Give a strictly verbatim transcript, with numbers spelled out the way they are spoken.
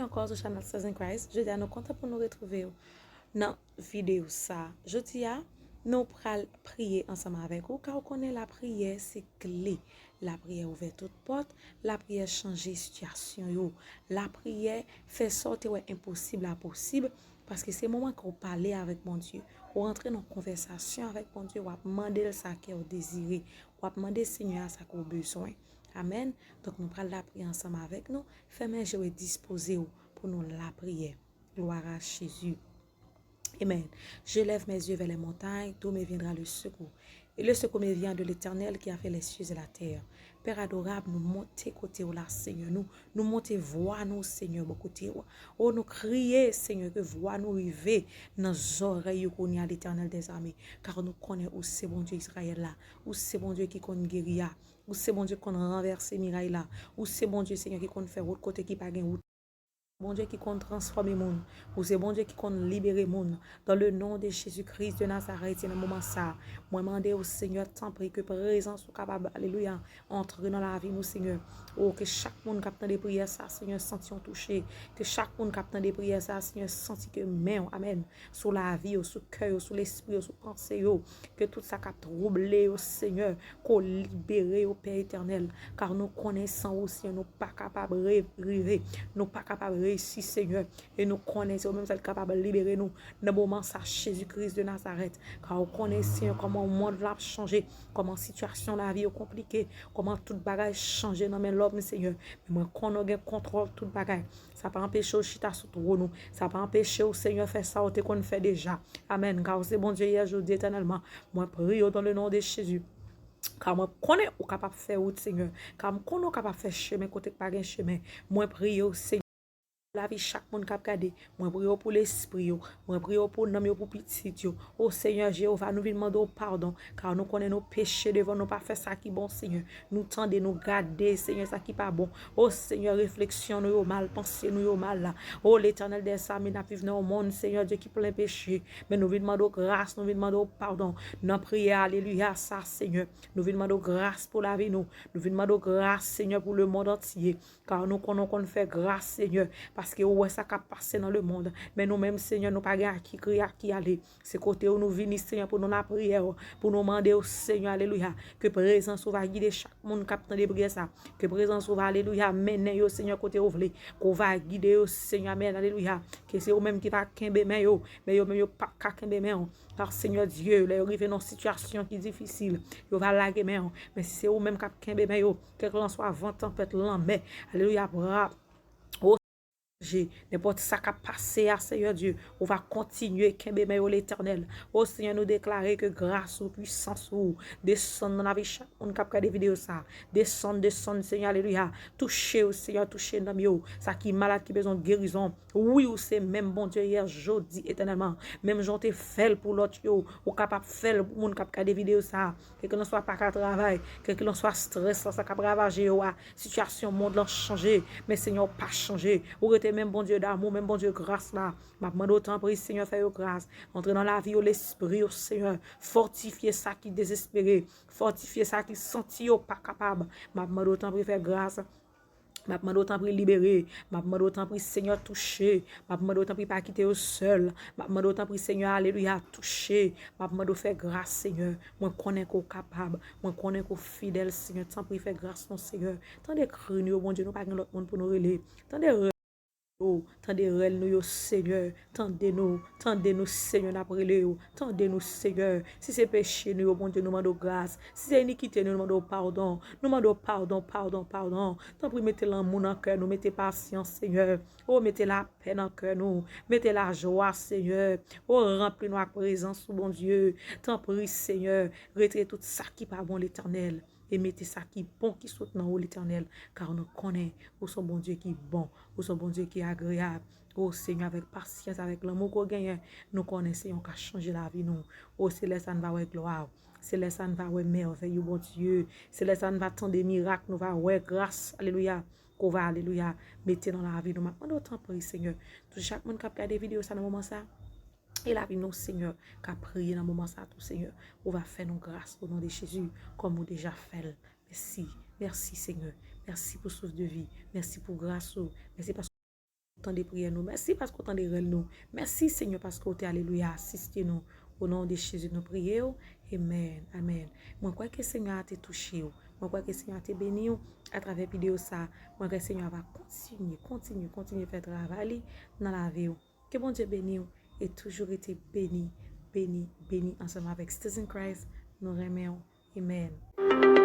Ankò sou Channel Stars in Christ. Jodi a nou kontan pou nou retwouve w nan videyo sa. Jodi a nou pral priye ansanm avèk ou, ka w konnen lapriyè se kle. Lapriyè ouvè tout pòt, lapriyè chanje sitiyasyon yo. Lapriyè fè sa w te wè enposib la posib, paske se moman ke w pale avèk Bondye. Ou rantre nan konvèsasyon avèk Bondye, w ap mande l sa kè w dezire. W ap mande Senyè a sa ke w bezwen. Amèn. Donk nou pral lapriyè ansanm avèk nou. Fèmen je w e dispoze w pou nou lapriyè. Gloire à Jésus. Amen. Je lève mes yeux vers les montagnes, d'où me viendra le secours. Et le secours me vient de l'Éternel qui a fait les cieux et la terre. Père adorable, nou monte kote w la, Senyè. Nou, nou monte vwa nou, Senyè, bò kote w. O, nou kriye, Senyè, ke vwa nou rive nan zòrèy yo kounye a, Letènèl dèzame. Kar nou konnen ou se Bondye Izrayèl la. Ou se Bondye ki konn geri a. Ou se Bondye ki konn ranvèse miray la. Ou se Bondye, Senyè, ki konn fè wout kote ki pa gen wout. Bondye ki konn transfòme moun. Ou se Bondye ki konn libere moun. Dans le nom de Jésus-Christ de Nazareth, se nan moman sa, mwen mande w, Senyè, tanpri, ke prezans ou kapab, alelouya, antre nan lavi nou, Senyè. O, ke chak moun k ap tande priyè sa, Senyè, santi yon touche. Ke chak moun k ap tande priyè sa, Senyè, santi ke men w, amèn, sou lavi yo, sou kè yo, sou lespri yo, sou panse yo. Ke tout sa k ap twouble yo, Senyè, ke w libere yo, Pè Etènèl. Kar nou konnen san ou, Senyè, nou pa kapab re-, rive, nou pa kapab reyisi, Senyè. E nou konnen se ou menm sèl ki kapab libere nou nan moman sa, Jezi Kris de Nazarèt. Kar ou konnen, Senyè, kòman mond lan ap chanje, kòman sitiyasyon lavi yo konplike, kòman tout bagay chanje nan men lòm, Senyè. Men mwen konnen w gen kontwòl tout bagay. Sa pa anpeche w chita sou twòn ou. Sa pa anpeche w, Senyè, fè sa w te konn fè deja. Amèn. Kar ou se Bondye yè, jodi, etènèlman. Mwen priye w dans le nom de Jésus. Kar mwen konnen ou kapab fè wout, Senyè. Kar m konnen ou kapab fè chemen kote k pa gen chemen. Mwen priye w, Senyè, lavi chak moun k ap gade. Mwen priye w pou lespri yo. Mwen priye w pou nanm yo, pou pitit yo. O Senyè Jewova, nou vin mande w padon, kar nou konnen nou peche devan w, nou pa fè sa ki bon, Senyè. Nou tande, nou gade, Senyè, sa ki pa bon. O Senyè, refleksyon nou yo mal, panse nou yo mal la. O Letènèl dèzame, n ap viv nan yon mond, Senyè Dye, ki plen peche. Men nou vin mande w gras, nou vin mande w padon. Nan priyè, alelouya, sa, Senyè. Nou vin mande w gras pou lavi nou. Nou vin mande w gras, Senyè, pou lemonn antye. Kar nou konnen w konn fè gras, Senyè, paske ou wè sa k ap pase nan lemonn. Men nou menm, Senyè, nou pa gen a ki kriye, a ki ale. Se kote w nou vini, Senyè, pou nou lapriyè, pou nou mande w, Senyè, alelouya, ke prezans ou va gide chak moun k ap tande priyè sa. Ke prezans ou va, alelouya, mennen yo, Senyè, kote w vle. Ke w va gide yo, Senyè, amèn, alelouya. Ke se ou menm ki va kenbe men yo, men yo menm yo p ap ka kenbe men w. Kar Senyè Dye, lè yo rive nan yon sitiyasyon ki difisil, yo va lage men w. Men si se ou menm k ap kenbe men yo, kèlkanswa van, tanpèt, lanmè, alelouya, bra, o je, nenpòt sa k ap pase a, Senyè Dye, ou va kontinye kenbe men yo, Letènèl. O Senyè, nou deklare ke gras ou, pwisans ou, desann nan lavi chak moun k ap gade videyo sa. Desann, desann, Senyè, alelouya. Touche yo, Senyè, touche nanm yo. Sa ki malad, ki bezwen gerizon. Wi, ou se menm Bondye yè, jodi, etènèlman. Menm jan w te fè l pou lòt yo, ou kapab fè l pou moun k ap gade videyo sa a. Kèlkanswa pa ka travay, kèlkanswa estrès la, sa k ap ravaje yo a, sitiyasyon mond lan chanje, men Senyè, ou pa chanje. Ou rete menm Bondye damou, menm Bondye gras la. M ap mande w, tanpri, Senyè, fè yo gras. Antre nan lavi yo, lespri yo, Senyè. Fòtifye sa ki dezespere. Fòtifye sa ki santi yo pa kapab. M ap mande w, tanpri, fè gras. M ap mande w, tanpri, libere. M ap mande w, tanpri, Senyè, touche. M ap mande w, tanpri, pa kite yo sèl. M ap mande w, tanpri, Senyè, alelouya, touche. M ap mande w, fè gras, Senyè. Mwen konnen ke w kapab. Mwen konnen ke w fidèl, Senyè. Tanpri, fè gras, non, Senyè. Tande kri nou yo, Bondye, nou pa gen lòt moun pou nou rele. Tande rèl nou yo, tande rèl nou yo, Senyè. Tande nou, tande nou, Senyè, n ap rele w. Tande nou, Senyè. Si se peche nou yo, Bondye, nou mande w gras. Si se inikite nou, nou mande w padon. Nou mande w padon, padon, padon. Tanpri, mete lanmou nan kè nou, mete pasyans, Senyè. O, mete lapè nan kè nou. Mete lajwa, Senyè. O, ranpli nou ak prezans ou, Bondye. Tanpri, Senyè, retire tout sa ki pa bon, Letènèl. E mete sa ki bon, ki sot nan ou, Letènèl. Kar nou konnen ou se yon Bondye ki bon. Ou se yon Bondye ki agreyab. O Senyè, avèk pasyans, avèk lanmou ke w genyen, nou konnen, Senyè, w ka chanje lavi nou. O, se lè sa a n va wè glwa w. Se lè sa a n va wè mèvèy ou, Bondye. Se lè sa a n va tande mirak, nou va wè gras, alelouya, ke w va, alelouya, mete nan lavi nou. M ap mande w, tanpri, Senyè, touche chak moun k ap gade videyo sa nan moman sa. E lavi nou, Senyè, k ap priye nan moman sa tou, Senyè. Ou va fè nou gras, o non de Jezi, kòm ou deja fè l. Mèsi, mèsi, Senyè. Mèsi pou souf de vi. Mèsi pou gras ou. Mèsi paske tande priyè nou. Mèsi paske w tande rèl nou. Mèsi, Senyè, paske w te, alelouya, asiste nou. O non de Jezi, nou priye w. Amen. Amen. Mwen kwè ke Senyè a te touche w. Mwen kwè ke Senyè a te beni w atravè videyo sa. Mwen kwè Senyè a va kontinye, kontinye, kontinye fè travay li nan lavi w. Ke Bondye beni w e toujou rete beni, beni, beni ansanm avèk Sisters in Christ. Nou renmen w. Amen.